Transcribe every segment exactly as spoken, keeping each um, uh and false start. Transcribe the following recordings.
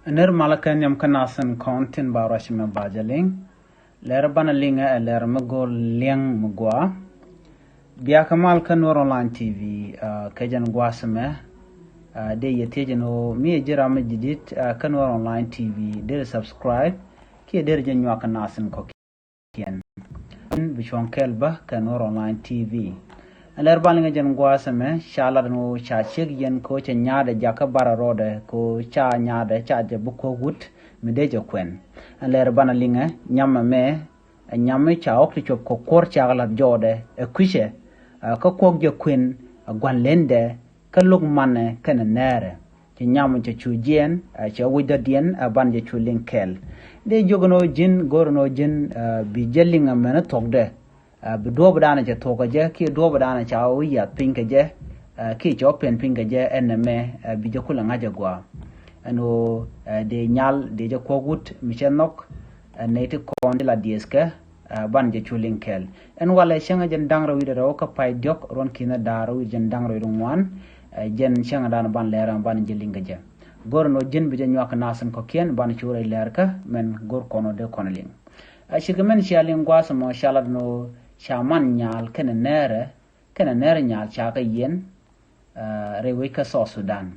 Ner malä kɛ nhiam kä nath in kɔn tin ba ruac mɛ ba jɛ liŋ. Lɛr banɛ liŋɛ ɛ lɛr mi go̱o̱r liɛŋ mi gua. Bia kɛ mal kä Nuer Online T V, ah, kɛ jɛn gua̱a̱th mɛ. Ah, dee yɛ thiec ɛn ɣöö mi ɛ ji̱ ram mi ji̱ di̱t, ah, kä Nuer Online T V, dee subscribe kiɛ dee jɛ nyuak kä nath in kɔ̱kiɛn. Bi cuɔ̱ŋ kɛl bä kɛ Nuer Online T V. Ɛn lɛr ban liŋɛ jɛn gua̱a̱th ɛmɛ, ca lat ɛn ɣöö ca ciek yɛn kɛ ɣöö cɛ nyaatdɛ jakä barɛ rɔɔdɛ, kɛ ɣöö ca nyaatdɛ ca jɛ bi kuäk wut mi dee jɛ kuɛn. Ɛn lɛr ban liŋɛ nyam ɛmɛ, ɛ nyam mi ca ɣɔk ti cuɔp kɛ kuɔr ca kɛ la̱th jɔɔdɛ ɛ kui̱cɛ, ɛ kä kuɔk jɛ kuɛn ɛ gua̱n lendɛ kä lo̱k manɛ kɛnɛ nɛɛrɛ. Ci nyam cɛ cu jiɛn, ɛ, cɛ wi̱c dɔ̱diɛn, ɛ, ban jɛ cu liŋ kɛɛl. Dee jiök ɛn ɣöö ji̱n, go̱r ɛn ɣöö ji̱n, ɛ, bi jɛ liŋ ɛmɛn thuɔ̱kdɛ, ɛ, bi duɔ̱ɔ̱p danɛ cɛ thuɔ̱k kɛ jɛ, kiɛ duɔ̱ɔ̱p danɛ ca wä yath piny kɛ jɛ, ɛ, kiɛ cɛ wä pɛn piny kɛ jɛ ɛn ɛmɛ, ɛ, bi jɛ kulɛ ŋa̱c ɛ gɔaa. Ɛn ɣöö, ɛ, dee nyal, dee jɛ kuɔ̱k wut mi cɛ nhɔk, ɛ, nɛy ti kɔn ti la diɛthkɛ, ɛ, ban jɛ cu liŋ kɛɛl. Ɛn walɛ cäŋɛ jɛn da̱ŋ rɛw wi̱cdɛ rɛw kä pay diɔ̱k ruɔ̱n ki̱n da̱ŋ rɛw wi̱cdɛ jɛn da̱ŋ rɛw wi̱cdɛ ŋuan, ɛ, jɛn cäŋɛ da̱a̱n ban lɛr ɛmɛ ban jɛ liŋ kɛ jɛ. Go̱r ɛn ɣöö ji̱n bi jɛ nyuak kɛ nath in kɔ̱kiɛn ban cu rɛy lɛr kä mɛn go̱r kɔn ɣöö dee kɔn liŋ. Ɛ, cikɛ mɛn cia liŋ gua̱a̱th ɛmɔ ca lat ɛn ɣöö ca man nyal kɛnɛ nɛɛrɛ, kɛnɛ nɛɛrɛ nyal ca kɛ yiɛn, ɛ, rɛy wec kä South Sudan.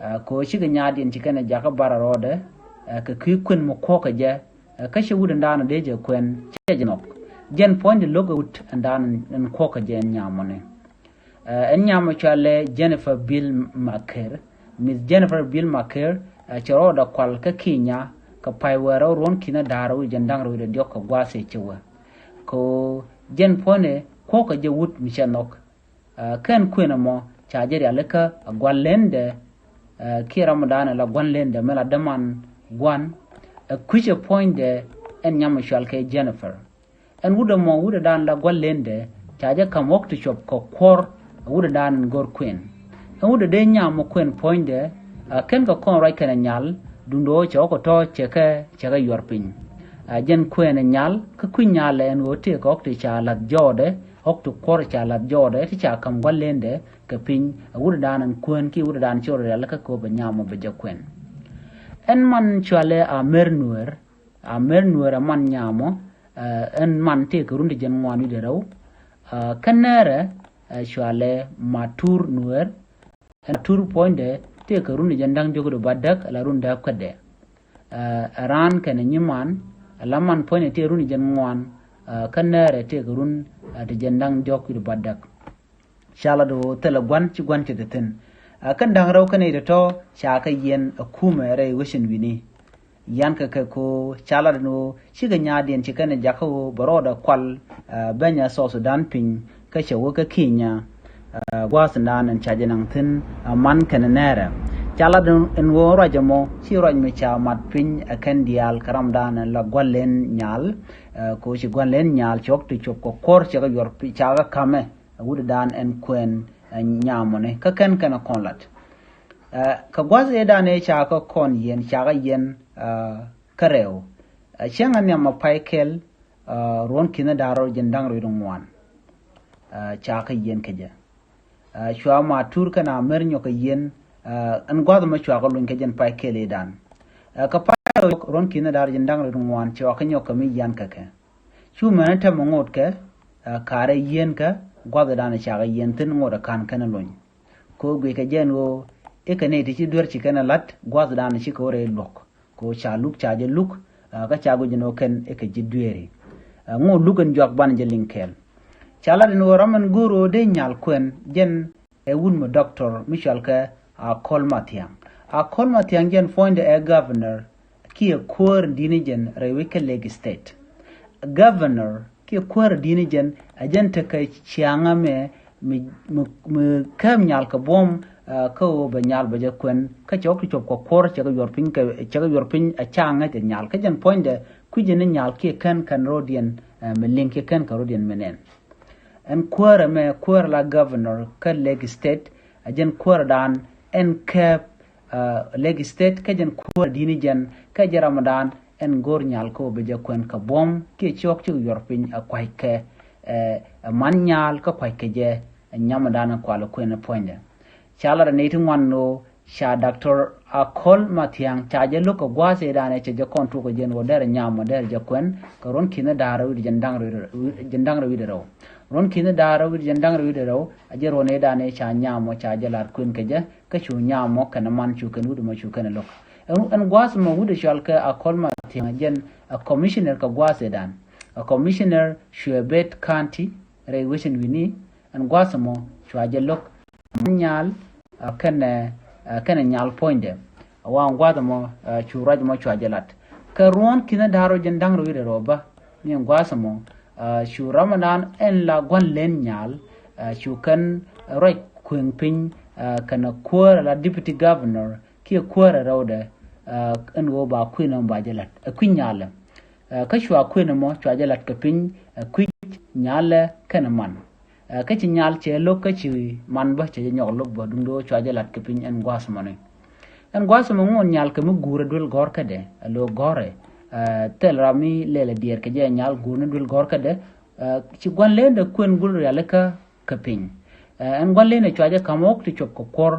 Ɛ, kɛ ɣöö cikɛ nyaatdiɛn ci kɛn ɛ jakä barɛ rɔɔdɛ, ɛ, kɛ kui̱ kuën mi kuɔ̱k kɛ jɛ, ɛ, kä cɛ wut ɛn da̱a̱n dee jɛ kuɛn cɛ jɛ nhɔk. Jɛn puɔ̱nydɛ lo̱k ɛ wut ɛn da̱a̱n ɛn kuɔ̱k kɛ jɛ ɛn nyamɔni. Ɛ, ɛn nyamɔ cɔalɛ Jennifer Bill Maker. Miss Jennifer Bill Maker, ɛ, cɛ rɔɔdɛ kual kä Kenya kɛ pay wäl rɛw ruɔ̱n ki̱n da̱ŋ rɛw wi̱cdɛ jɛn da̱ŋ rɛw wi̱cdɛ diɔ̱k kɛ gua̱a̱th ëë cɛ wä. Kɛ ɣöö jɛn puɔ̱nydɛ kuɔ̱k kɛ jɛ wut mi cɛ nhɔk. Ɛ, kɛn kuën ɛmɔ ca jɛ rialikä ɛ gua̱n lendɛ, ɛ, kiɛ ram mi da̱a̱n la gua̱n lendɛ mɛ la däman gua̱n, ɛ, kui̱cɛ puɔ̱nydɛ ɛn nyam mi cɔalkɛ Jennifer. Ɛn wut ɛmɔ wut ɛ da̱a̱n la gua̱n lendɛ ca jɛ ka̱m ɣɔ̱k ti cuɔp kɛ kuɔ̱r ɛ wut ɛ da̱a̱n ɛn go̱r kuën. Ɛn wut ɛ dee nyam mi kuën puɔ̱nydɛ, ɛ, kɛn kɛ kɔn ruac kɛnɛ nyal, duundɛ ɣöö cɛ ɣɔ̱k ɛ tɔ̱ cɛ kɛ, cɛ kɛ yuɔr piny. Ɛ, jɛn kuën ɛ nyal, kä kui̱ nyal ɛn ɣöö tëëkɛ ɣɔ̱k ti ca la̱th jɔɔdɛ, ɣɔ̱k ti kuɔ̱r ca la̱th jɔɔdɛ, ti ca ka̱m gua̱n lendɛ kɛ piny, ɛ wut ɛ da̱a̱n ɛn kuën kiɛ wut ɛ da̱a̱n cor rialikä kɛ ɣöö bɛ nyam ɔ bɛ jɛ kuɛn. Ɛn man cɔalɛ Amer Nuer, Amer Nuer ɛ man nyamɔ, ɛ, ɛn man tëëkɛ run ti jɛn ŋuan wi̱cdɛ rɛw, ɛ, kä nɛɛrɛ, ɛ, cɔalɛ Matur Nuer, ɛn Matur puɔ̱nydɛ tëëkɛ run ti jɛn da̱ŋ diɔ̱k wi̱cdɛ bädäk, ɛ la run dääp kädɛ. Ɛ, ɛ raan kɛnɛ nyiman, ɛ la man puɔ̱nydɛ tëë run ti jɛn ŋuan, ɛ, kä nɛɛrɛ tëëkɛ run, ɛ, ti jɛn da̱ŋ diɔ̱k wi̱cdɛ bädäk. Ca lat ɣöö thilɛ gua̱n ci gua̱n cɛ te thi̱n. Ɛ, kɛn da̱ŋ rɛw kɛn nɛy tɔ̱tɔ̱ ca kɛ yiɛn ɛ kumɛ rɛy wecin wi̱ni. Yan kɛ kɛ ko ca lat ɛn ɣöö cikɛ nyaatdiɛn ci kɛn ɛ jakä ɣöö bɛ rɔɔdɛ kual, ɛ, bɛnyɛ South Sudan piny kä cɛ wä kä Kenya, ɛ, gua̱a̱th in da̱a̱n ɛn ca jɛ naŋ thi̱n, ɛ, man kɛnɛ nɛɛrɛ. Ca lat ɛn ɣöö ruac ɛmɔ ci ruac mi ca mat piny ɛ kɛn diaal kɛ ram da̱a̱n ɛn la gua̱n len nyal, ɛ, ko ci gua̱n len nyal cɔk ti cop kɛ kuɔ̱r cɛ kɛ yuɔr pi-, ca kɛ ka̱mɛ. Ɛ wut dan ɛn kuɛn, ɛ, nyamɔni kä kɛn kɛn ɛ kɔn lat. Ɛ, kɛ gua̱th ëë dan ëë ca kɛ kɔn yiɛn, ca kɛ yiɛn, ɛ, kä rɛw. Ɛ, cäŋ ɛ nhiam ɛ pay kɛl, ɛ, ruɔ̱n ki̱n da̱ŋ rɛw jɛn da̱ŋ rɛw wi̱cdɛ ŋuan. Ɛ, ca kɛ yiɛn kɛ jɛ. Ɛ, cua Matur kɛn Amer nyɔk kɛ yiɛn, ɛ, ɛn gua̱th ɛmɛ cua kɛ luny kɛ jɛn pay kɛl ëë dan. Ɛ, kɛ pay rɛw ruɔ̱n ki̱n da̱ŋ rɛw jɛn da̱ŋ rɛw wi̱cdɛ ŋuan cua kɛ nyɔk kɛ mi yian kɛ kɛ. Cu mɛn tɛm ŋot kɛ, ɛ, karɛ yieen kɛ gua̱th dan ca kɛ yiɛn thi̱n ŋot ɛ ka̱n kɛn luny. Kɛ ɣöö guic kɛ jɛ ɛn ɣöö i̱ kɛ nɛy ti ci duer ci kɛn ɛ la̱t gua̱th dan ci kɛ wä rɛy luɔ̱k. Kɛ ɣöö ca luk ca jɛ luk, ɛ, kä ca guic ɛn ɣöö kɛn i̱ kɛ ji̱ dueeri. Ɛ, ŋot luk ɛn juak banɛ jɛ liŋ kɛɛl. Ca lat ɛn ɣöö ram ɛn go̱o̱r ɣöö dee nyal kuɛn jɛn ɛ wut mi doctor mi cɔalkɛ Akol Mathiang. Akol Mathiang jɛn puɔ̱nydɛ ɛ governor kiɛ kuäär di̱t ni jɛn rɛy wec kä Lake State. Governor kiɛ kuäär di̱t ni jɛn ɛ jɛn tekɛ ciaŋä mɛ mi, mi, mi kääp nyal kɛ buɔ̱m, ɛ, kä ɣöö bɛ nyal bɛ jɛ kuɛn kä cɛ ɣɔk ti cop kɛ kuɔ̱r cɛ kɛ yuɔr piny kɛ, cɛ kɛ yuɔr piny ɛ ca ŋäc ɛ nyal. Kä jɛn puɔ̱nydɛ kui̱c jɛn ni nyal kiɛ kän kɛn ro̱diɛn, ɛ, mi liŋ kiɛ kän kɛn ro̱diɛn mi nɛn. Ɛn kuäärä mɛ kuäärä la governor kä Lake State, ɛ jɛn kuäärä dan ɛn kääp, ɛ, Lake State, kä jɛn kuäärä di̱t ni jɛn kä jɛn ram dan ɛn go̱r nyal kä ɣöö bɛ jɛ kuɛn kɛ buɔ̱m kiɛ cɔk cik yuɔr piny ɛ kua̱ckɛ, ɛ, ɛ man nyal kä kua̱ckɛ jɛ ɛ nyam dan ɛ kual ɛ kuɛn ɛ puɔ̱nydɛ. Ca lat ɛ nɛy ti ŋuan ɣöö ca Doctor Akol Mathiang ca jɛ lo̱k kɛ gua̱a̱th ëëdan ɛ cɛ jɛ kɔn tuɔk kɛ jɛn ɣöö derɛ nyam ɔ derɛ jɛ kuɛn kɛ ruɔ̱n ki̱n da̱ŋ rɛw wi̱cdɛ jiɛn da̱ŋ rɛw, jiɛn da̱ŋ rɛw wi̱cdɛ rɛw. Ruɔ̱n ki̱n da̱ŋ rɛw wi̱cdɛ jiɛn da̱ŋ rɛw wi̱cdɛ rɛw a jɛ ruɔ̱n ëëdan ɛ ca nyam ɔ ca jɛ la̱r kuën kɛ jɛ kä cu nyam ɔ kɛnɛ man cu kɛn wut ɛmɔ cu kɛnɛ lo̱k. Ɛn, ɛn gua̱a̱th ɛmɔ wut ɛ cɔal kɛ Akol Mathiang jɛn ɛ commissioner kɛ gua̱a̱th ëëdan. Ɛ commissioner cuɛ bet county rɛy wecin wi̱ni. Ɛn gua̱a̱th ɛmɔ cua jɛ lo̱k man nyal, ɛ, kɛnɛ, ɛ, kɛnɛ nyal puɔ̱nydɛ. Ɛ wa ɛn gua̱a̱th ɛmɔ, ɛ, cu ruac ɛmɔ cua jɛ lat kɛ ruɔ̱n ki̱n da̱ŋ rɛw jiɛn da̱ŋ rɛw wi̱cdɛ rɛw bä. Ni ɛn gua̱a̱th ɛmɔ, ɛ, cu Ramadan ɛn la gua̱n len nyal, ɛ, cu kɛn ruac kuëŋ piny, ɛ, kɛnɛ kuäär la deputy governor kiɛ kuäär ɛ rɛwdɛ, ɛ, ɛn ɣöö ba kuën ɛmɔ ba jɛ lat ɛ kui̱ nyalɛ. Ɛ, kä cua kuën ɛmɔ cua jɛ lat kɛ piny ɛ kui̱ nyalɛ kɛnɛ man. Ɛ, kä ci nyal cɛ lo̱k kä ci man bä cɛ jɛ nyɔk lo̱k bä duundɛ ɣöö cua jɛ lat kɛ piny ɛn gua̱a̱th ɛmɔni. Ɛn gua̱a̱th ɛmɔ ŋuɔ̱t nyal kɛ mi guurɛ duel gɔ̱rkädɛ ɛ lo̱k gɔ̱rɛ. Ɛ, thil ram mi lɛl ɛ diɛɛr kɛ jɛ nyal guurni duel gɔ̱rkädɛ. Ɛ, ci gua̱n lendɛ kuën gul rialikä kɛ piny. Ɛ, ɛn gua̱n lendɛ cua jɛ ka̱m ɣɔ̱k ti cop kɛ kuɔ̱r.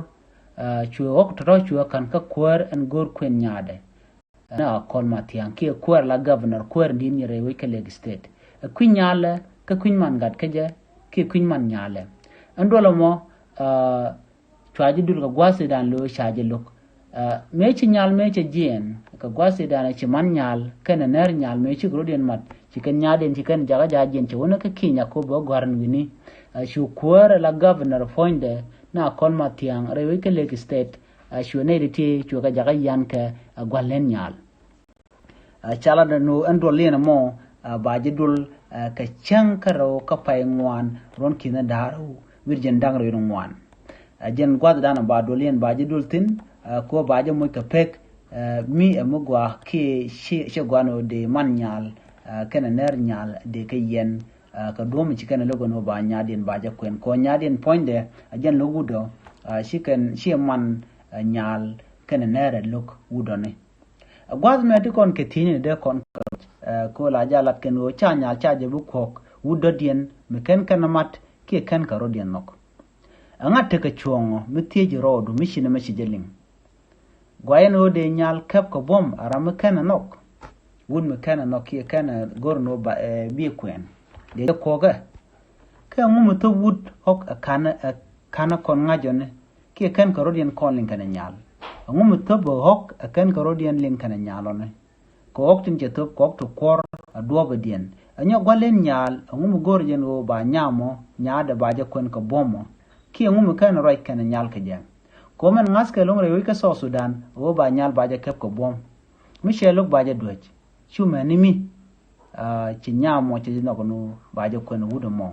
Ɛ, cuɛ ɣɔ̱k tɔ̱tɔ̱ cuɛ ka̱n kä kuäär ɛn go̱o̱r kuën nyaadɛ. Ni Akol Mathiang kiɛ kuäär la governor kuäär di̱n yɛ rɛy wec kä Lake State. Ɛ kui̱ nyalɛ kä kui̱ man gat kä jɛ kiɛ kui̱ man nyalɛ. Ɛn duɔl ɛmɔ, ɛ, cua ji̱ dul kɛ gua̱a̱th ëëdan lo̱o̱ ca jɛ lo̱k. Ɛ, mëë ci nyal mëë cɛ jiɛɛn kɛ gua̱a̱th ëëdan ci man nyal kɛnɛ nɛr nyal mëë cikɛ rɔ̱diɛn mat ci kɛn nyaadiɛn ci kɛn jakä ja̱ jiɛn cɛ wänä kä Kenya kɔ bä gɔ̱a̱r ɛn wi̱ni. Ɛ, cu kuäär la governor puɔ̱nydɛ ni Akol Mathiang rɛy wec kä Lake State. Ɛ, cuɛ nɛy ti ti cuɛ kɛ jakä yian kɛ, ɛ, gua̱n len nyal. Ɛ, ca lat ɛn ɣöö ɛn duɔl liɛn ɛmɔ, ɛ, ba ji̱ duɔl, ɛ, kɛ cäŋ kä rɛw kä pay ŋuan ruɔ̱n ki̱n da̱ŋ rɛw wi̱cdɛ jiɛn da̱ŋ rɛw wi̱cdɛ ŋuan. Ɛ, jɛn gua̱thdan ba duɔl liɛn ba ji̱ duɔl thi̱n, ɛ, kɛ ɣöö ba jɛ moc kɛ pek, ɛ, mi ɛ mi gɔaa kiɛ ci, ci gɔaa ni ɣöö dee man nyal, ɛ, kɛnɛ nɛr nyal dee kɛ yiɛn, ɛ, kɛ duɔ̱ɔ̱p mi ci kɛn ɛ lo̱k ɛn ɣöö ba nyaadiɛn ba jɛ kuɛn. Kɛ ɣöö nyaadiɛn puɔ̱nydɛ, ɛ, jɛn lo̱k wutdɔ, ɛ, ci kɛn, ci man, ɛ, nyal kɛnɛ nɛr ɛ lo̱k wutdɔni. Ɛ gua̱th mɛ ti kɔn kɛ thiecni dee kɔn kɛ, ɛ, kɛ ɣöö la jɛ a lat kɛn ɣöö ca nyal ca jɛ bi kuɔ̱k wut dɔ̱diɛn mi kɛn kɛn ɛ mat kiɛ kɛn kɛ rɔ̱diɛn nhɔk. Ɛŋa tekɛ cuɔ̱ɔ̱ŋɔ mi thiec rɔɔdu mi ci nɛmɛ ci jɛ liŋ? Guayɛn ɣöö dee nyal kɛp kɛ buɔ̱m a ram mi kɛn ɛ nhɔk. Wut mi kɛn ɛ nhɔk kiɛ kɛn ɛ go̱r ni ɣöö ba, ɛ, bi kuɛn dee jɛ kuɔ̱kɛ. Kɛ ɛŋu mi thop wut ɣɔ̱k ɛ ka̱n ɛ ka̱n ɛ kɔn ŋa̱c ɔni kiɛ kɛn kɛ rɔ̱diɛn kɔn liŋ kɛnɛ nyal? Ɛŋu mi thop ɛ ɣɔ̱k ɛ kɛn kɛ rɔ̱diɛn liŋ kɛnɛ nyal ɔni? Kɛ ɣɔ̱k tin cɛ thop kɛ ɣɔ̱k ti kuɔ̱r ɛ duɔ̱ɔ̱pɛdiɛn. Ɛ nyɔk gua̱l in nyal, ɛŋu mi go̱o̱r jɛn ɣöö ba nyam ɔ nyaadɛ ba jɛ kuɛn kɛ buɔ̱m ɔ? Kiɛ ɛŋu mi kɛn ruac kɛnɛ nyal kɛ jɛ? Kɛ ɣöö mɛn ŋa̱thkɛ lo̱ŋ rɛy wec kä South Sudan ɣöö ba nyal ba jɛ kɛp kɛ buɔ̱m. Mi cɛ lo̱k ba jɛ duäc. Cu mɛni mi, aa, ci nyam mɔ ci nhɔk nu ba jɛ kuɛn wut ɛmɔ.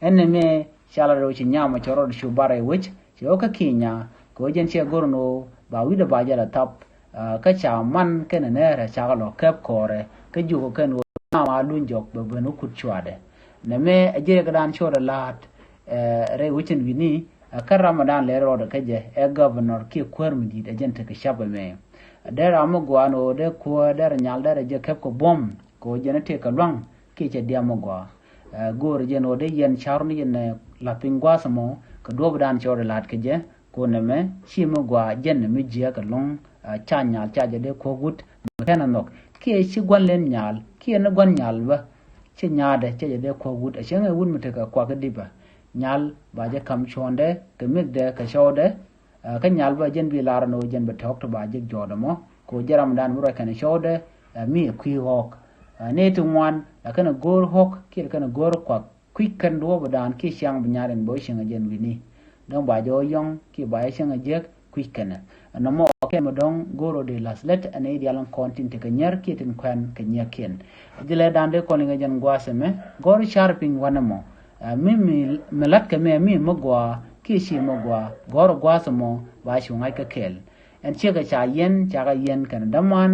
Ɛn nɛmɛ ca la rɛw ci nyam mɔ cɛ rɔɔd cu bar rɛy wec, cɛ wä kä Kenya, kɛ wä jɛn cɛ go̱r nu ba wi̱dɛ ba jɛ la thap, aa, kä ca man kɛnɛ nɛɛrɛ cakɛ lɔ kɛp kɔɔrɛ, kä jukɛ kɛn wä nyam a luny jɔk bɛ ben wä kut cuadɛ. Nɛmɛ ɛ ji̱ rɛ kɛ daan cuɔdɛ la̱a̱t, ɛ, rɛy wecin wi̱ni, ɛ, kä Ramadan lɛ rɔɔdɛ kä jɛ, ɛ governor kiɛ kuäär mi di̱i̱t ɛ jɛn tekɛ cap ɛmɛ. Dee ram mi gɔaa ni ɣöö dee kuäär dee rɛ nyal dee rɛ jɛ kɛp kɛ buɔ̱m, kɛ ɣöö jɛn ɛ tëëk kɛ lua̱ŋ kiɛ cɛ diam mi gɔaa. Ɛ, go̱o̱rɛ jɛn ɣöö dee yɛn car ni yɛn ɛ la̱th piny gua̱a̱th ɛmɔ kɛ duɔ̱ɔ̱pdan cɛ ɣöö dee la̱a̱t kɛ jɛ, kɛ ɣöö nɛmɛ ci mi gɔaa jɛn ɛ mi jiääk ɛlɔ̱ŋ, ɛ, ca nyal ca jɛ dee kuɔ̱k wut mi kɛn ɛ nhɔk. Kiɛ ci gua̱n len nyal kiɛ ni gua̱n nyal bä, ci nyaadɛ ca jɛ dee kuɔ̱k wut, ɛ cäŋ ɛ wut mi tekɛ kuak i̱ dipä. Nyal ba jɛ ka̱m cuɔ̱ɔ̱ndɛ kɛ mekdɛ kɛ cɔwdɛ, Ɛ, kä nyal bä jɛn bi lar ni ɣöö jɛn bɛ tɔ̱k ti ba jek jɔɔt ɛmɔ kɛ ɣöö jɛ ramdan bi ruac kɛn cɔwdɛ, ɛ, mi ɛ kui̱ ɣɔ̱k. Ɛ, ni ti ŋuan ɛ kɛn ɛ go̱o̱r ɣɔ̱k kiɛ kɛn ɛ go̱o̱r kuak kui̱c kɛn duɔ̱ɔ̱pdan kiɛ ciaŋ bi nya̱r in bä cieŋ ɛ jɛn wi̱ni. Dɔ̱ŋ ba jɛ ɣöö yɔ̱ŋ kiɛ ba jɛ cieŋ ɛ jiäk kui̱c kɛnɛ. Ɛ, nɔmɔ ɛ kɛn mi dɔ̱ŋ go̱o̱r ɣöö dee la̱th lät ɛ nɛy diaal in kɔn tin tekɛ nyier kiɛ tin kuɛn kɛ nyier kiɛn. Ɛ, jɛ lɛ dan dee kɔn liŋ ɛ jɛn gua̱a̱th ɛmɛ gɔ̱r car piny wanɛ mɔ. Ɛ, mi, mi, mi la̱t kɛ mɛ mi mi gɔaa kiɛ ci mi gɔaa gɔ̱r gua̱a̱th ɛmɔ ba cu ŋa̱c kä kɛɛl. Ɛn ciekɛ ca yɛn, cakɛ yɛn kɛnɛ däman,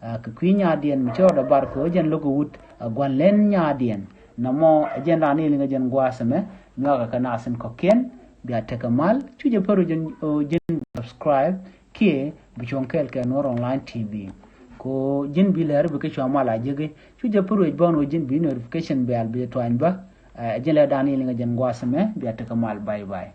ɛ, kɛ kui̱ nyaadiɛn mi ci rɔɔdɛ bar kɛ ɣöö jɛn lo̱k ɛ wut, ɛ, gua̱n len nyaadiɛn. Nɔmɔ ɛ jɛn raan ni liŋ ɛ jɛn gua̱a̱th ɛmɛ, nyuakɛ kɛ naath in kɔ̱kiɛn, bia tekɛ mal, cu jɛ pär ɣöö jɛn, ɣöö jɛn subscribe, kiɛ bi cuɔ̱ŋ kɛɛl kɛ Nuɔr Online T V. Kɛ ɣöö jɛn bi lɛr bikɛ cua mal a jeki, cu jɛ pär ɣöö bä ɣöö jɛn bi notification bell bi jɛ tuany bä, ɛ, jɛn lɛ dan ni liŋ ɛ jɛn gua̱a̱th ɛmɛ, bia tekɛ mal, bye bye.